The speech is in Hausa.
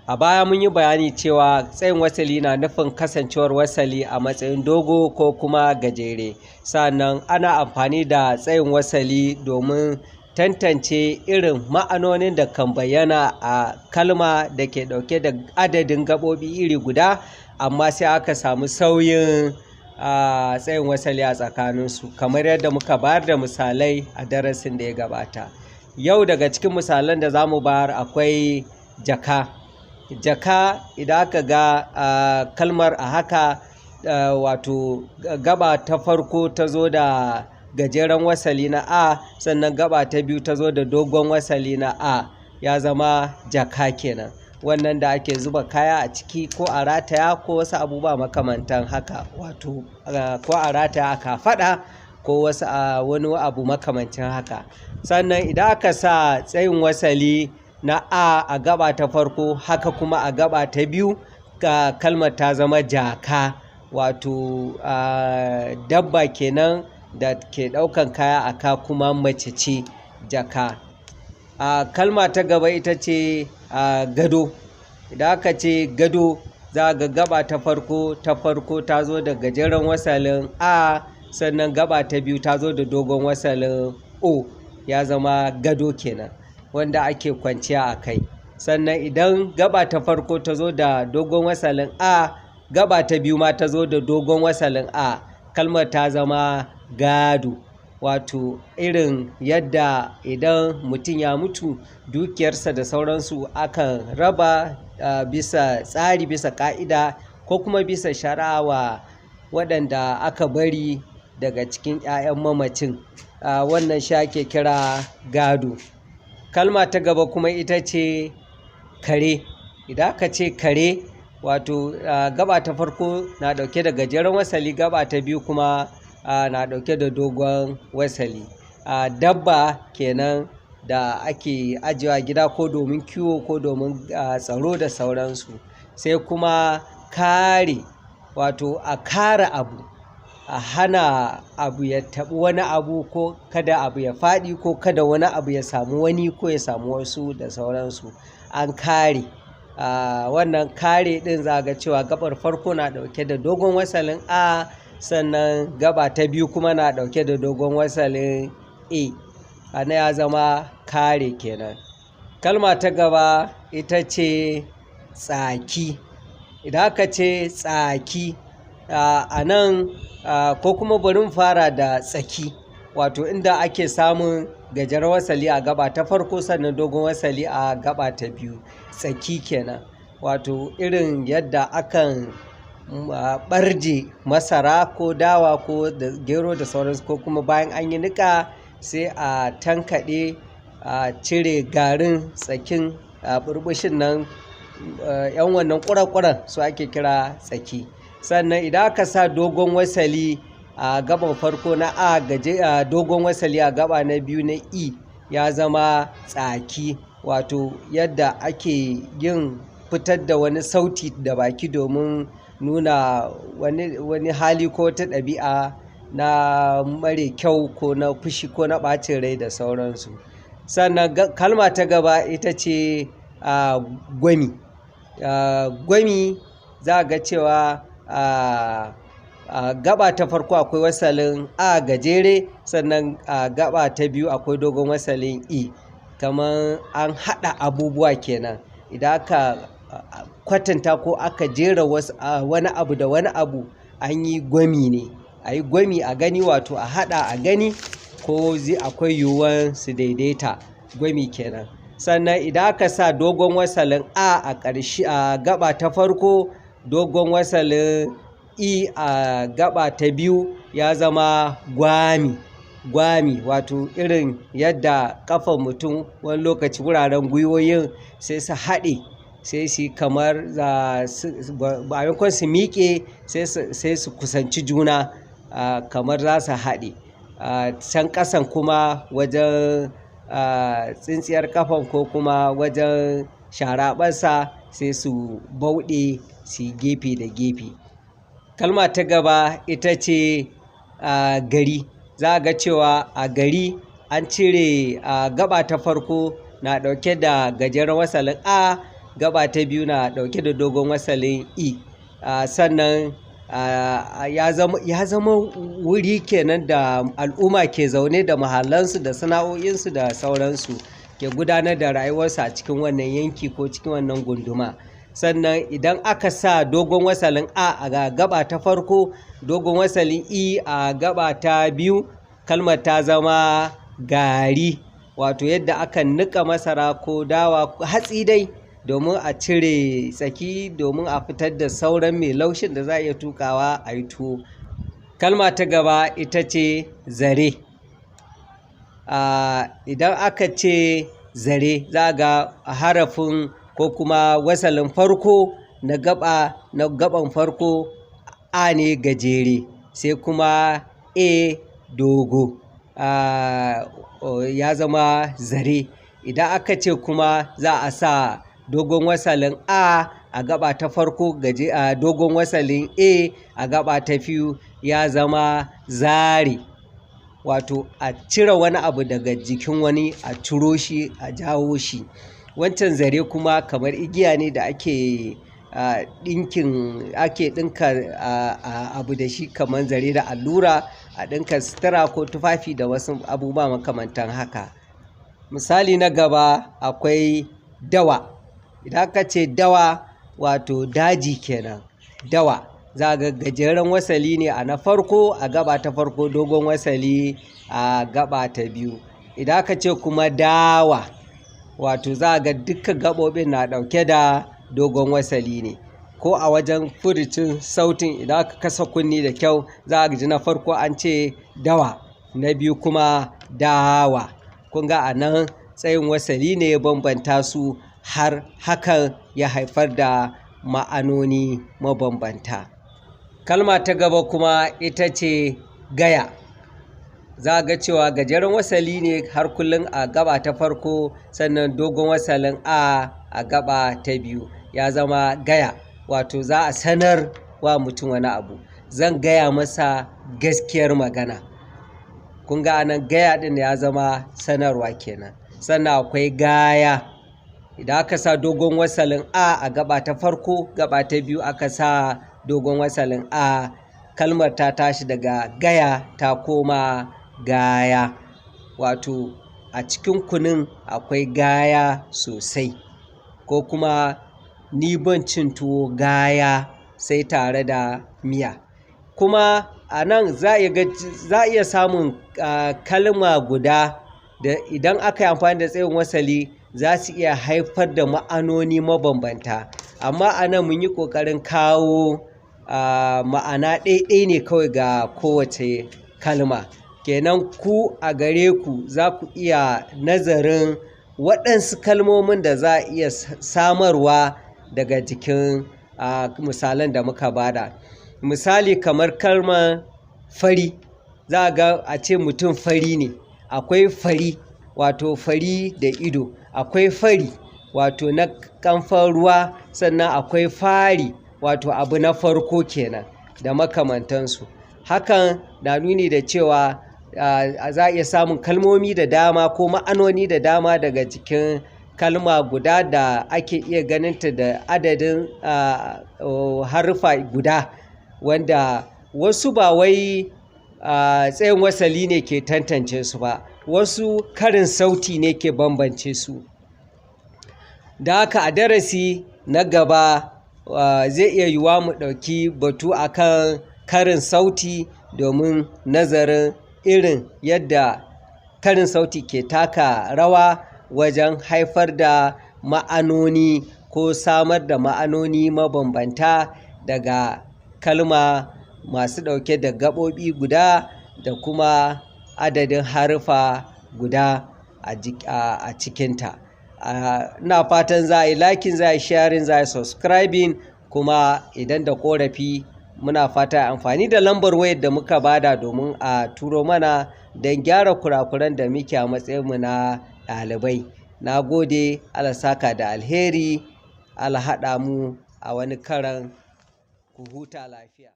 A baya mun yi bayani cewa tsayin wasali na nufin kasancewar wasali a matsayin dogo ko kuma gajere. Sannan ana amfani da tsayin wasali domin tantance irin ma'anonin da kan bayyana a kalma da ke ɗauke da adadin gaɓoɓi iri guda, amma sai aka samu sauyin tsayin wasali a tsakaninsu, kamar yadda muka bayar da misalai a darasin da ya gabata. Yau daga cikin misalan da za mu bayar akwai jaka. Jaka, idan aka ga kalmar a haka, wato gaba ta farko ta zo da gajeren wasali na a, sannan gaba ta biyu ta zo da dogon wasali na a, ya zama jaka kenan. Wannan da ake zuba kaya a ciki ko a rataya ko wasu abubuwa makamantan haka, wato ko a rataya a kafaɗa ko wasu wani abu makamancin haka. Sannan idan aka sa tsayin wasali na a a gaba ta farko, haka kuma a gaba ta biyu, kalmar ta zama jaka, wato dabba kenan da ke ɗaukan kaya a ka, kuma mace ce jaka. Kalma ta gaba ita ce gado. Idan aka ce gado, za a ga gaba ta farko ta zo da gajeren wasalin a, sannan gaba ta biyu ta zo da dogon wasalin o, ya zama gado kenan, wanda ake kwanciya a kai. Sannan idan gaba ta farko ta zo da dogon wasalin a, gaba ta biyu ma ta zo da dogon wasalin a, kalmar ta zama gado, wato irin yadda idan mutum ya mutu, dukiyarsa da sauransu akan raba bisa tsari, bisa ƙa'ida ko kuma bisa shari'a wa waɗanda aka bari daga cikin 'ya'yan mamacin. Wannan shi ake kira gado. Kalma ta gaba kuma ita ce kare. Idan aka ce kare, wato gaba ta farko na ɗauke da gajeren wasali, gaba ta biyu kuma na ɗauke da dogon wasali. Dabba kenan da ake ajiyewa gida ko domin kiwo ko domin tsaro da sauransu. Sai kuma kare, wato a kare abu, a hana abu ya taɓi wani abu, ko kada abu ya faɗi, ko kada wani abu ya samu wani ko ya samu wasu da sauransu. An kare. Wannan kare ɗin, za a ga cewa gaɓar farko na ɗauke da dogon wasalin a, sannan gaba ta biyu kuma na ɗauke da dogon wasalin e. A nan ya zama kare kenan. Kalma ta gaba ita ce tsaki. Idan aka ce tsaki, a nan, ko kuma bari mu fara da tsaki, wato inda ake samun gajeren wasali a gaba ta farko, sannan dogon wasali a gaba ta biyu, tsaki kenan. Wato irin yadda akan ɓarje masara ko dawa ko da gero da sauransu, ko kuma bayan an yi niƙa sai a tankaɗe, a cire garin tsakin, a ɓurɓushin nan, 'yan wannan ƙura-ƙuran, su ake kira tsaki. Sannan idan aka sa dogon wasali a gaban farko na a, gaje dogon wasali a gaba na biyu na e, ya zama tsaki, wato yadda ake yin fitar da wani sauti da baki domin nuna wani hali ko wata ɗabi'a na mare kyau ko na fushi ko na ɓacin rai da sauransu. Sannan kalma ta gaba ita ce gwami. Gwami, za a ga cewa a gaba ta farko akwai wasalin a gajere, sannan a gaba ta biyu akwai dogon wasalin e, kamar an haɗa abubuwa kenan. Idan aka kwatanta ko aka jera wasu wani abu da wani abu, an yi gwami ne. A yi gwami a gani, wato a haɗa a gani ko zai akwai yiwuwar su daidaita, gwami kenan. Sannan idan aka sa dogon wasalin a a ƙarshe a gaba ta farko, dogon wasalin e a gaba ta biyu, ya zama gwami. Gwami, wato irin yadda ƙafan mutum wani lokaci wuraren gwiwoyin sai su haɗe, sai su yi kamar za su ba maimakon su miƙe, sai su kusanci juna, kamar za su haɗe. Can ƙasan kuma wajen tsintsiyar ƙafan ko kuma wajen sharaɓarsa, sai su bauɗe su yi gefe da gefe. Kalma ta gaba ita ce gari. Za a ga cewa a gari an cire gaba ta farko na ɗauke da gajeren wasalin a, gaba ta biyu na ɗauke da dogon wasalin E. Sannan ya zama wuri kenan da al'umma ke zaune da muhallansu da sana'o'insu da sauransu, ke gudanar da rayuwarsu a cikin wannan yanki ko cikin wannan gunduma. Sannan idan aka sa dogon wasalin A a gaba ta farko, dogon wasalin E a gaba ta biyu, kalmar ta zama gari, wato yadda aka niƙa masara ko dawa, hatsi dai, domin a cire tsaki, domin a fitar da sauran mai laushin da za a iya tuƙawa a yi tuwo. Kalma ta gaba ita ce zare. Idan aka ce zare, za a ga harafin ko kuma wasalin farko na gaba, na gaban farko A ne gajere, sai kuma E dogo, ya zama zare. Idan aka ce kuma za a sa dogon wasalin A a gaba ta farko, dogon wasalin E a gaba ta biyu, ya zama zare, wato a cire wani abu daga jikin wani, a ciro shi, a jawo shi. Wancan zare kuma kamar igiya ne da ake ɗinkin, ake ɗinka abu da shi, kamar zare da allura, a ɗinka sutura ko tufafi da wasu abubuwa makamantan haka. Misali na gaba akwai dawa. Idan aka ce dawa, wato daji kenan. Dawa, za ga gajeren wasali ne a na farko a gaba ta farko, dogon wasali a gaba ta biyu. Idan aka ce kuma dawa, wato za ga dukkan gaɓoɓin na ɗauke da dogon wasali ne. Ko a wajen furucin sautin, idan aka kasa kunni da kyau, za a ji na farko an ce dawa, na biyu kuma dawa. Kun ga a nan tsayin wasali ne ya bambanta su, har hakan ya haifar da ma'anoni mabambanta. Kalma ta gaba kuma ita ce gaya. Za a ga cewa gajeren wasali ne har kullum a gaba ta farko, sannan dogon wasalin A a gaba ta biyu, ya zama gaya, wato za a sanar wa mutum wani abu. Zan gaya masa gaskiyar magana. Kun ga anan gaya ɗin ya zama sanarwa kenan. Sannan akwai gaya. Idan aka sa dogon wasalin A a gaba ta farko, gaba ta biyu aka sa dogon wasalin A, kalmar ta tashi daga gaya ta koma gaya, wato a cikin kunun akwai gaya sosai, ko kuma ni ban cin tuwo gaya sai tare da miya. Kuma a nan za a iya samun kalma guda da idan aka yi amfani da tsayin wasali za su iya haifar da ma'anoni mabambanta. Amma a nan mun yi ƙoƙarin kawo ma'ana ɗaiɗai ne kawai ga kowace kalma. Kenan ku a gare ku za ku iya nazarin waɗansu kalmomin da za a iya samarwa daga jikin misalan da muka bada. Misali kamar kalmar fari, za a ga a ce mutum fari ne. Akwai fari, wato fari da ido, akwai fari wato na kamfan ruwa, sannan akwai fari wato abu na farko kenan da makamantansu. Hakan na nuni da cewa za a iya samun kalmomi da dama ko ma'anoni da dama daga jikin kalma guda da ake iya ganinta da adadin haruffa guda, wanda wasu ba wai tsayin wasali ne ke tantance su ba, wasu karin sauti ne ke bambance su. Da haka a darasi na gaba zai iya yiwuwa mu ɗauki batu akan karin sauti domin nazarin irin yadda karin sauti ke taka rawa wajen haifar da ma'anoni ko samar da ma'anoni mabambanta daga kalma masu ɗauke da gaɓoɓi guda da kuma adadin haruffa guda a cikinta. Ina fatan za a yi liking, za a yi sharing, za a yi subscribing, kuma idan da ƙorafi muna fata a amfani da lambar wayar da muka bada domin a turo mana don gyara kurakuran da muke a matsayinmu na ɗalibai. Na gode, Allah saka da alheri, Allah haɗa mu a wani karan, ku huta lafiya.